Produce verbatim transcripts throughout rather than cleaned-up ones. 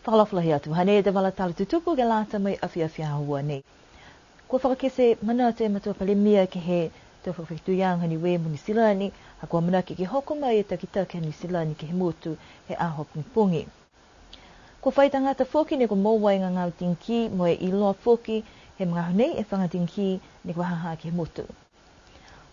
Fakaalofa lahi atu, hanei e tau vala tala tutupu ke lata mo e afiafi Aho Ua nei. Kua fakakite manatu e Matua Palemia ke he tau fakafetuiaga Niue mo Niu Silani, ha kua amanaki ke hoko mai e takitaki ha Niu Silani ke he motu he aho pogipogi. Kua fai tagata foki ne kua moua e gagao dengue, mo e iloa foki he magaaho nei e faga dengue ne kua ha ha ke he motu.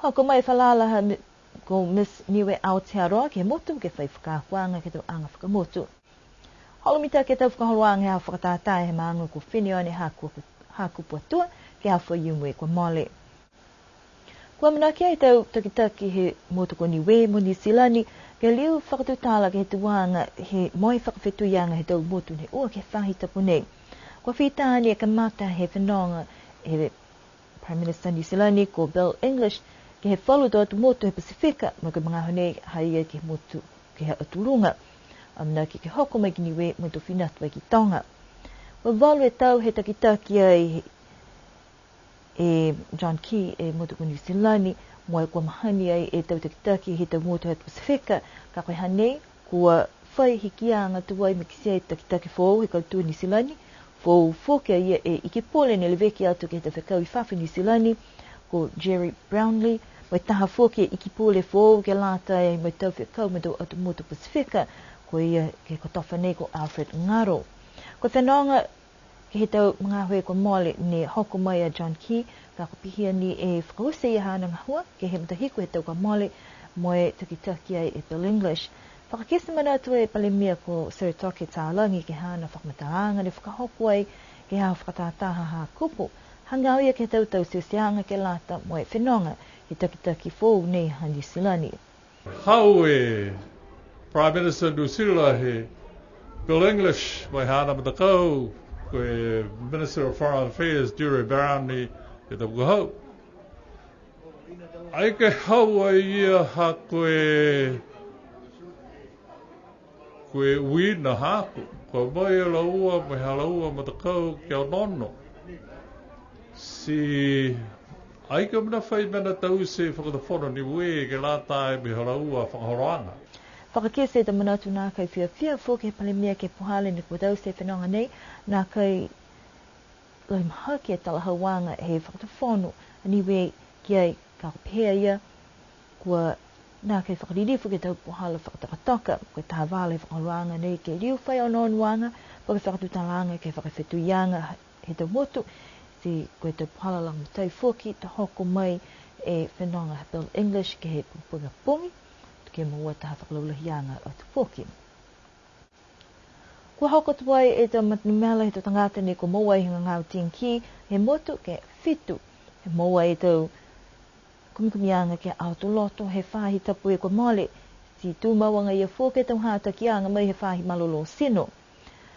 Hoko mai e falala ha Mi-, ko Miss Niue Aotearoa ke he motu ke fai fakaakoaga ke he tau aga fakamotu. Holo mitaki e tau fakaholoaga he aho fakatātā he maaga ko Fineone Haku-, Hakupu Atua ke he aho Faiumu kua mole. Kua amanaki e tau takitaki he motu ko Niue mo Niu Silani ke liu fakatutala ke he tuaga he mo e fakafetuiaga he tau motu ne ua ke he faahi tapu nei. Kua fita ni e kamata he fenoga he Prime Minister Niu Silani ko Bill English ke he falu tau atu motu he Pasifika, mo e ko e magaaho nei ha ia ke he motu ke he Atu Luga. Amanaki ke hoko mai ki Niue mo e to fina atu ai ki Toga. Kua valu e tau he takitaki ai e John Key e motu ko Niu Silani, mo e kua mahani ai e tau takitaki he tau motu he Pasifika, ka ko e hanei, kua fai hikiaga tuai mo e kitia e takitaki foou he kautū Niu Silani, foou foki a ia e Ikipule ne leveki atu ke he tau fekau i fafo Niu Silani, ko Gerry Brownlee, mo e taha foki e Ikipule foou ke lata mo e tau fekau mo e tau atu motu Pasifika, ko ia ke he kotofa nei ko Alfred Ngaro. Ko e fenoga ke he tau magaaho kua mole ne hoko mai a John Key, ka kua pihia ni e fakaoti e ia haana gahua ke he matahiku he tau kua mole mo e takitaki ai e Bill English. Fakakite manatu e Palemia ko Sir Toke Talagi ke he haana fakamatalaaga ne fakahoko ai ke he aho fakatātā ha Hakupu, hagaao ia ke he tau tauteaga ke lata mo e fenoga he takitaki foou nei ha Niu Silani. Hau e Prime Minister New Zealand he Bill English mo e haana matakau, ko e Minister of Foreign Affairs, Gerry Brownlee, he tapu ka hau. Ai ke hau a ia ha ko e, ko e uiina haaku, kua mai a laua mo e ha laua matakau ke onoono. Ti ai ke mena fai mena taute fakatufono Niue ke lata mo e ha laua fakaholoaga. Fakakite e tau manatu nākai fiafia foki he Palemia ke he puhala ne kua taute e fenoga nei, nākai lahi mahaki e talahauaga he fakatufono Niue ki ai, ka pehē a ia kua nākai fakalilifu ke he tau puhala fakatokatoka, ko e taha vala he fakaholoaga nei ke liu fai onoonoaga, po ke fakatutalaaga ke he fakafetuiaga he tau motu, ti ko e tau puhala lagomatai foki to hoko mai e fenoga ha Bill English ke he pogipogi, ke moua taha fakalaulahiaga atu foki. Kua hoko tuai e tau matanumela he tau tagata ne kua moua he gagao dengue he motu ke fitu. He moua e tau kumikumiaga ke he Aho Tuloto he faahi tapu kua mole. Ti tumau agaia foki e tau hatakiaga mai he faahi malolō tino.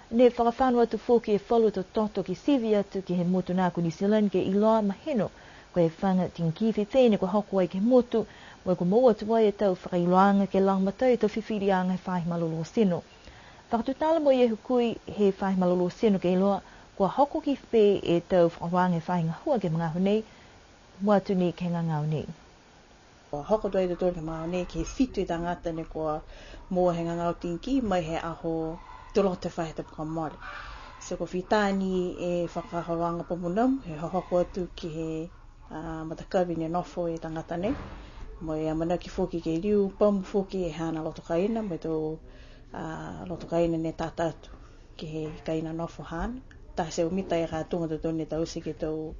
Ne fakafano atu foki e falu tau toto ke sivi atu ke he motu nā ko New Zealand ke iloa mahino ko e faga dengue fēfē ne kua hoko ai ke he motu, mo e kua moua tuai e tau fakailoaga ke lagomatai e tau fifiliaga he faahi malolō tino. Fakatutala mo e hukui he faahi malolō tino ke iloa kua hoko ki fē e tau fakaaoga he faahi gahua ke he magaaho nei, mua atu ni ke he gagao nei. Kua hoko tuai e tautolu ke he magaaho nei ke he fitu e tagata ne kua moua he gagao dengue mai he Aho Tuloto he faahi tapu kua mole. So kua fita ni e fakaholoaga pamu namu, he hohoko atu ke he a, matakavi ne nofo e tagata nei. Mo e amanaki foki ke liu pamu foki e haana loto kaina, mo e tau, a, loto kaina ne tata atu ke he kaina nofo haana. Taha e teau mita e ka tuga tautolu ne taute ke he tau,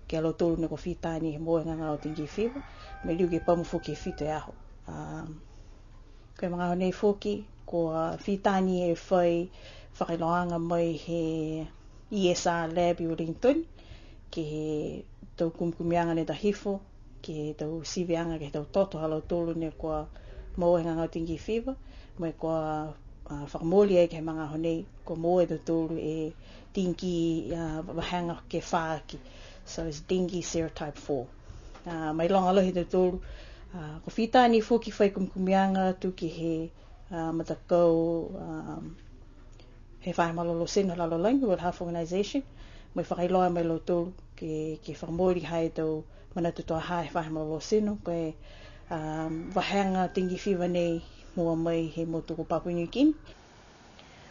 ke he lautolu ne kua fita ni he moua e gagao dengue fever, mo e liu ke pamu foki he fitu e aho. A, Ko e magaaho nei foki, kua fita ni e fai fakailoaga mai he E S R Lab i Wellington, ke he tau kumikumiaga ne ta hifo, ke he tau siviaga ke he tau toto ha lautolu ne kua moua he gagao dengue fever, mo e kua, a, fakamooli ai ke he magaaho nei, kua moua e tautolu e dengue, a, vahega ke fā aki. So it's dengue serotype four. A, mailoga lahi e tautolu, a, kua fita ni foki fai kumikumiaga atu ke he, a, matakau, a, he faahi malolō tino he lalolagi, World Health Organization, mo e fakailoa mai lautolu ke, ke fakamooli ha e tau manatu tuaha he faahi malolō tino, ko e, a, vahega dengue fever nei moua mai he motu ko Papua New Guinea.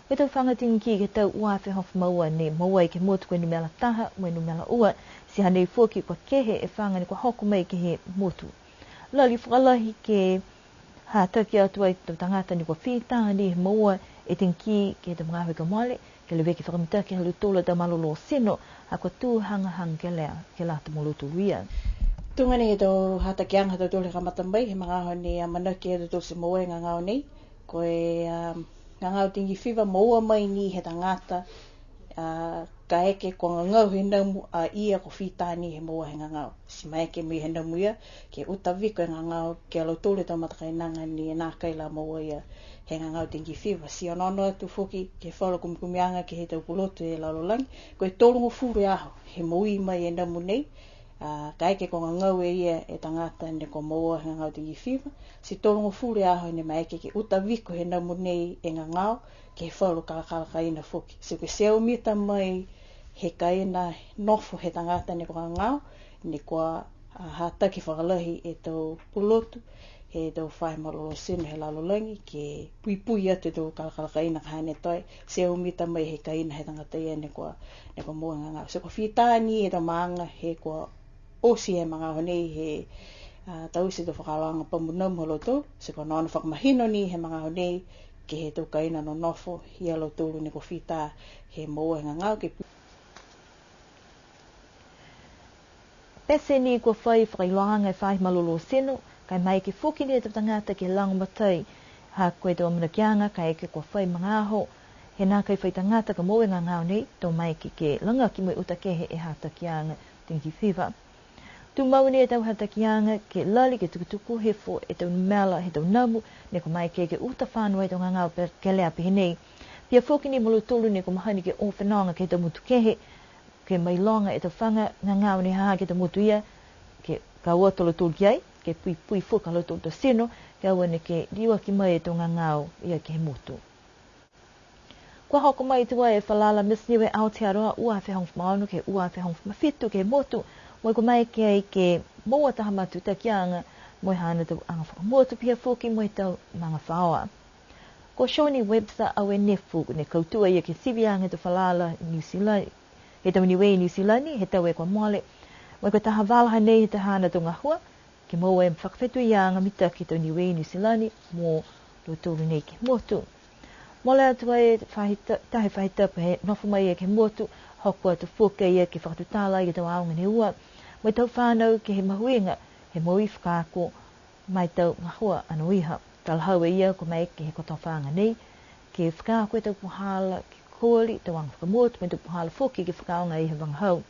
Ko E tau faga tigi ki he tau ua afe hogofulu ma ua ne moua ai ke he motu ko e numela taha mo e numela ua, ti ha nei foki kua kehe e faga ne kua hoko mai ke he motu. Lali fakalahi ke hataki atu ai e tau tagata ne kua fita ni he moua e tigi ke he tau magaaho kua mole, ke leveki fakamitaki ha lautolu a tau malolō tino, ha kua tū hagahaga kelea ke lata mo lautolu ia. Tuga ni he tau hatakiaga ha tautolu he kamata mai, he magaaho ne amanaki a tautolu ti moua e gagao nei, ko e, um, gagao dengue fever moua mai ni he tagata, a, kaeke kua gagau he namu a ia kua fita ni he moua he gagao. Ti maeke mai he namu ia ke uta viko e gagao ki a lautolu e tau matakainaga ne nākai la moua ia he gagao dengue fever. Ti onoono atu foki ke he falu kumikumiaga ke he tau pulotu he lalolagi, ko e tolugofulu e aho he moui mai e namu nei, a, kaeke kua gagau e ia e tagata ne kua moua he gagao dengue fever, ti tolugofulu e aho ne maeke ke uta viko he namu nei e gagao ke he falu kalakala kaina foki. Ti ko e teau mita mai he kaina nofo he tagata ne kua gagao, ne kua, a, hataki fakalahi e tau pulotu he tau faahi malolō tino he lalolagi ke puipui atu e tau kalakala kaina ka hane toe, teau mita mai he kaina he tagata ia ne kua, ne kua moua e gagao. Ti kua fita ni e tau maaga he kua oti he magaaho nei he, a, taute e tau fakaholoaga pamu namu ha lautolu, ti kua onoono fakamahino ni he magaaho nei ke he tau kaina nonofo ia lautolu ne kua fita he moua he gagao ke pu- Pete ni kua fai fakailoaaga e faahi malolō tino, ka e maeke foki ni e tau tagata ke lagomatai, ha ko e tau amanakiaga kaeke kua fai magaaho he nākai fai tagata ka moua e gagao nei, to maeke ke lagaki mo e uta kehe e hatakiaga dengue fever. Tumau ni e tau hatakiaga ke lali ke tukutuku hifo e tau numela he tau namu, ne kua maeke ke uta fano ai e tau gagao pe-, kelea pehē nei. Pihia foki ni mo lautolu ne kua mahani ke o fenoga ke he tau motu kehe, ke mailoga e tau faga gagao ne ha ha ke he tau motu ia, ke kau atu a lautolu ki ai, ke puipui foki a lautolu tau tino, ke aua neke liuaki mai e tau gagao ia ke he motu. Kua hoko mai tuai e falala Miss Niue Aotearoa ua afe hogofulu ma ono ke ua afe hogofulu ma fitu ke he motu, mo e kua maeke ai ke moua taha matutakiaga mo e haana tau aga fakamotu pihia foki mo e tau magafaoa. Ko Shoni Webster Auenefu ne kautū a ia ke he siviaga he tau falala Niu Silani, he tau Niue i Niu Silani, he tau kua mole. Mo e ko e taha vala hanei he tau haana tau gahua, ke moua e fakafetuiaga mitaki he tau Niue i Niu Silani mo lautolu nei ke he motu. Mole atu ai e faahi ta-, taha e faahi tapu he nofo mai ia ke he motu, hoko atu foki a ia ke fakatutala ai ke he tau aoga ne ua, mo e tau fanau ke he mahuiga he moui fakaako ma e tau gahua anoiha. Talahau e ia kua maeke he kotofaaga nei ke fakaako e tau puhala ke koli tau aga fakamotu mo e tau puhala foki ke fakaaoga ai he vagahau.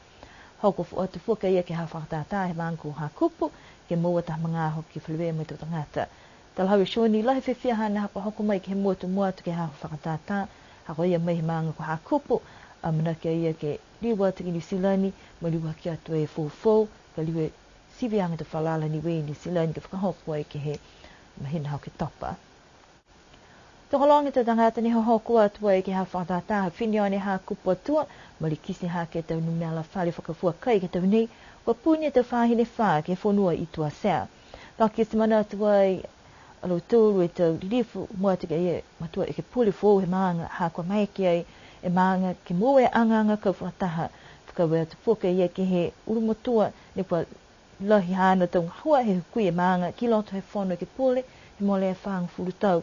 Hoko fo-, atu foki a ia ke he aho fakatātā he maaga ko Hakupu, ke moua taha magaaho ke feleveia mo e tau tagata. Talahau e Shoni, lahi e fiafia haana ha kua hoko mai ke he motu mua atu ke he aho fakatātā, ha kua ia mai he maaga ko Hakupu, amanaki a ia ke liu atu ki Niu Silani, mo e liuaki atu e foufou, ka liu e siviaga he tau falala Niue i Niu Silani ke fakahoko ai ke he mahina ha Oketopa. Tokologa e tau tagata ne hohoko atu ai ke he aho fakatātā ha Fineone Hakupu Atua, mo e kite hake e tau numela fale fakafua kai ke he tau nei, kua puni e tau faahi ne fā ke he fonua i Tuatea. Fakakite manatu ai a lautolu e tau lilifu, mua atu ki ai e matua ekepule foou he maaga, ha kua maeke ai e maaga ke moua e agaaga kau fakataha, fakaaue atu foki a ia ke he ulumotua ne kua lahi haana tau gahua he hukui e maaga ki loto he Fono Ekepule he mole e fagofulu tau.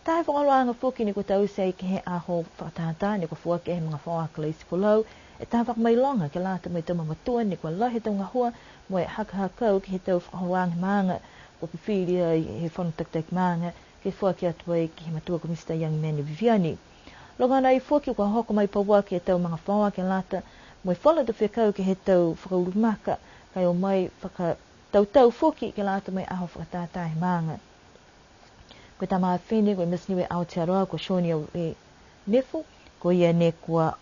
Taha e fakaholoaga foki ne kua taute ai ke he aho fakatātā ne kua foaki ai he magafaoa Kalaisi Folau e taha fakamailoga ke lata mo e tau mamatua ne kua lahi e tau gahua mo e hakahakau ke he tau fakaholoaga he maaga, kua fifili ai he fono takitaki maaga ke foaki atu ai ke he matua ko Mister Young Mene Viviani. Logona ai foki kua hoko mai pauaki e tau magafaoa ke lata mo e falu a tau fekau ke he tau fakaulumaka, ka e o mai fakatautau foki ke lata mo e aho fakatātā he maaga. Ko e tama fifine ko e Miss Niue Aotearoa ko Shoni Auenefu, ko ia ne kua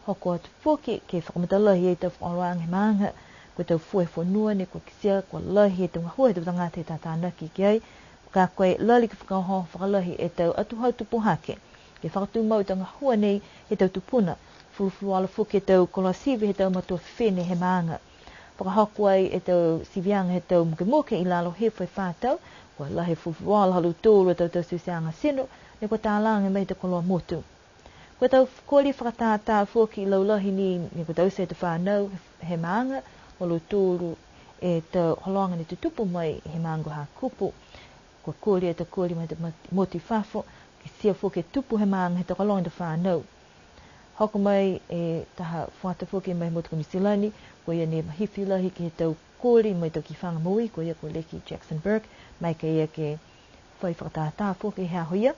hoko atu foki ke fakamatalahi e tau fakaholoaga he maaga, ko e tau fua he fonua ne kua kitia kua lahi e tau gahua he tau tagata he tatanaki ki ai, ka ko e lali ke fakaohooho fakalahi e tau atuhau tupu hake ke fakatumau e tau gahua nei he tau tupuna, fulufuluola foki e tau koloa sivi he tau matua fifine he maaga. Fakahoko ai e tau siviaga he tau mukemuke i lalo hifo he fā tau, kua lahi e fulufuluola ha lautolu a tau tauteuteaga tino ne kua talaga mai he tau koloa motu. Ko e tau koli fakatātā foki laulahi ni, ne kua taute e tau fānau he maaga, mo lautolu e tau holoaga ne tutupu mai he maaga Hakupu. Kua koli e tau koli mai he tau mot-, motu i fafo, kitia foki e tupu he maaga he tau holoaga he tau fānau. Hoko mai e taha fuata foki mai he motu ko Niu Silani, ko ia ne mahifi lahi ke he tau koli mo e tau kifaga moui, ko ia ko Leki Jackson Burke, maeke ia ke fai fakatātā foki he aho ia.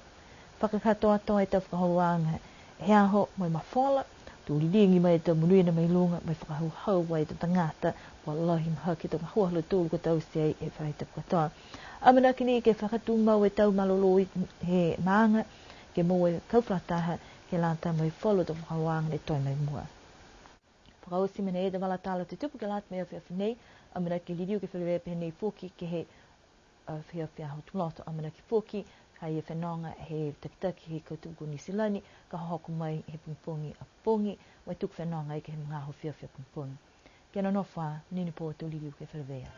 Fakakatoatoa e tau fakaholoaga he aho mo e mafola, to liligi mai e tau monuina mai luga, mo e fakahauhau ai e tau tagata, kua lahi mahaki e tau gahua ha lautolu kua taute ai he faahi tapu katoa. Amanaki ni ke fakatumau e tau malolō i he maaga, ke moua e kau fakalataha, ke lata mo e falu tau fakaholoaga ne toe mai mua. Fakaoti mena e tau vala tala tutupu ke lata mo e afiafi nei, amanaki liliu ke feleveia pehē nei foki ke he afiafi Aho Tuloto, amanaki foki, ha i ai e fenoga he takitaki he kautū ko Niu Silani, ka hohoko mai he pogipogi a pogi, mo e tuku fenoga ai ke he magaaho afiafi a pogipogi. Kia nonofo ā, monuina e pō, to liliu ke feleveia.